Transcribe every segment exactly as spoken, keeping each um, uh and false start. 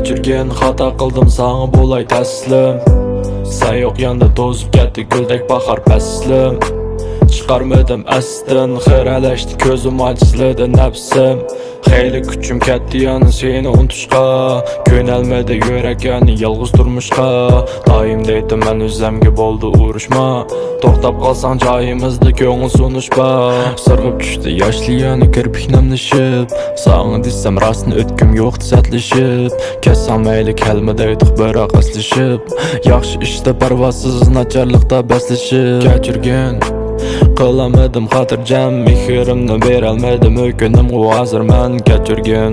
كەچۈرگىن، خاتا قىلدىم ساڭا بولاي تەسلىم. سەن يوق ياندا توزۇپ كەتتى گۈلدەك باھار پەسلىم. چىقارمىدىم ئەستىن، خىرەلەشتى كۆزۈم، ئاجىزلىدى نەپسىم. خېلى كۈچۈم كەتتى يەنە سېنى ئۇنتۇشقا. كۆنەلمىدى يۈرەك يەنە يالغۇز تۇرمۇشقا. دائىم دەيتتىم مەن ئۆزەمگە، بولدى ئۇرۇشما. توختاپ قالساڭ جايىمىزدا كۆڭۈل سۇنۇشقا. سىرغىپ چۈشتى ياشلار يەنە كىرپىك نەملىشىپ. ساڭا دېسەم راستىنى ئۆتكۈم يوق سەتلىشىپ. كەتسەڭ مەيلى كەلمە دەيدۇق بىراق ئەسلىشىپ. ياخشى ئىشتا پەرۋاسىز، ناچارلىقتا بەسلىشىپ. كەچۈرگىن، قىلالمىدىم خاتىرجەم، مېھرىمنى بېرەلمىدىم، ئۆكۈندۈمغۇ ھازىر مەن. كەچۈرگىن،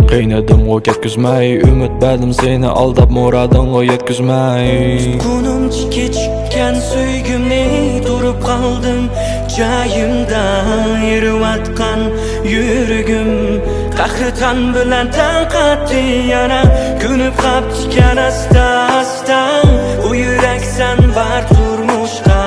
قىينىدىمغۇ كەتكۈزمەي، ئۈمىد بەردىم سېنى ئالداپ، مۇرادىڭغا يەتكۈزمەي. تۇتقىنىمچە كېچىككەن سۆيگۈمنى، تۇرۇپ قالدىم جايىمدا، ئېرىۋاتقان يۈرىكىم قەھرىتان بىلەن تەڭ قاتتى يەنە، كۆنۈپ قاپتىكەن ئاستا-ئاستا. ئۇ يۈرەك سەن بار تۇرمۇشقا،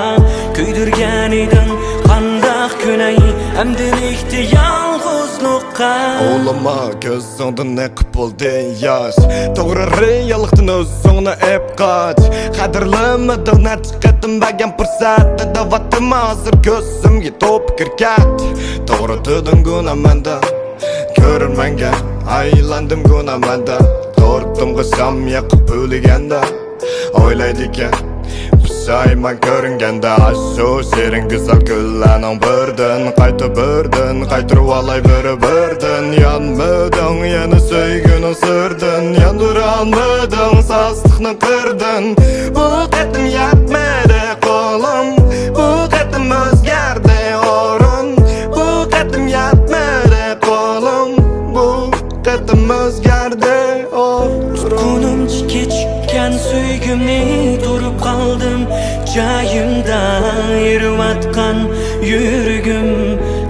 كۆيدۈرگەن ئىدىڭ قانداق كۆنەي، ئەمدىلىكتە يالغۇزلۇققا. ئوغلىما كۆزۈڭدىن ئېقىپ بولدى ياش، توغرا رېئاللىقتىن ئۆزۈڭنى ئېپ قاچ. قەدىرلىمىدىڭ نەچچە قېتىم بەرگەن پۇرسەتنى، دەۋاتتىم ھازىر كۆزۈمگە توپ كىركەك. توغرا دېدىڭ گۇناھ مەندە، كۆرۈرمەنگە ئايلاندىم گۇناھ مەندە. تورتۇمغا شام يېقىپ ئۆلگەندە، ئويلايدىكەن پۇشايمان كۆرۈنگەندە. ئاشۇ شېرىن گۈزەل كۈنلەرنىڭ بىردىن قايتا، بىردىن قايتۇرۇۋالاي بىر-بىردىن. يانمىدىڭ يەنە سۆيگۈنىڭ سىرىدىن، ياندۇرالمىدىڭ ساز قىردىن. بۇ قېتىم يەتمىدى قولۇم، بۇ قېتىم ئۆزگەردى ئورۇن. بۇ قېتىم يەتمىدى قولۇم، بۇ قېتىم ئۆزگەردى ئورۇن. تۇتقىنىمچە كېچىككەن سۆيگۈمنى، تۇرۇپ قالدىم جايىمدا، ئېرىۋاتقان يۈرىكىم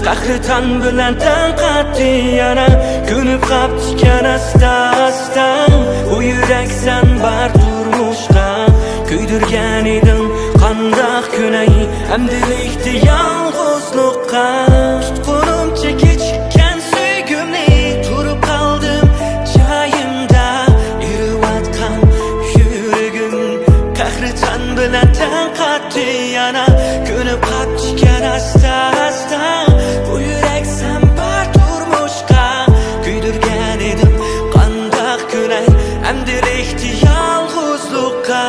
قەھرىتان بىلەن تەڭ قاتتى يەنە، كۆنۈپ قاپتىكەن ئاستا-ئاستا. ئۇ يۈرەك سەن بار تۇرمۇشقا، كۆيدۈرگەن ئىدىڭ قانداق كۆنەي، ئەمدىلىكتە يالغۇزلۇققا. تۇتقىنىمچە كېچىككەن سۆيگۈمنى، تۇرۇپ قالدىم جايىمدا، ئېرىۋاتقان يۈرىكىم قەھرىتان بىلەن تەڭ قاتتى يەنە، كۆنۈپ قاپتىكەن ئاستا-ئاستا. بۇ يۈرەك سەن بار تۇرمۇشقا، كۆيدۈرگەن ئىدىم قانداق كۆنەي، ئەمدىلىكتە يالغۇزلۇققا.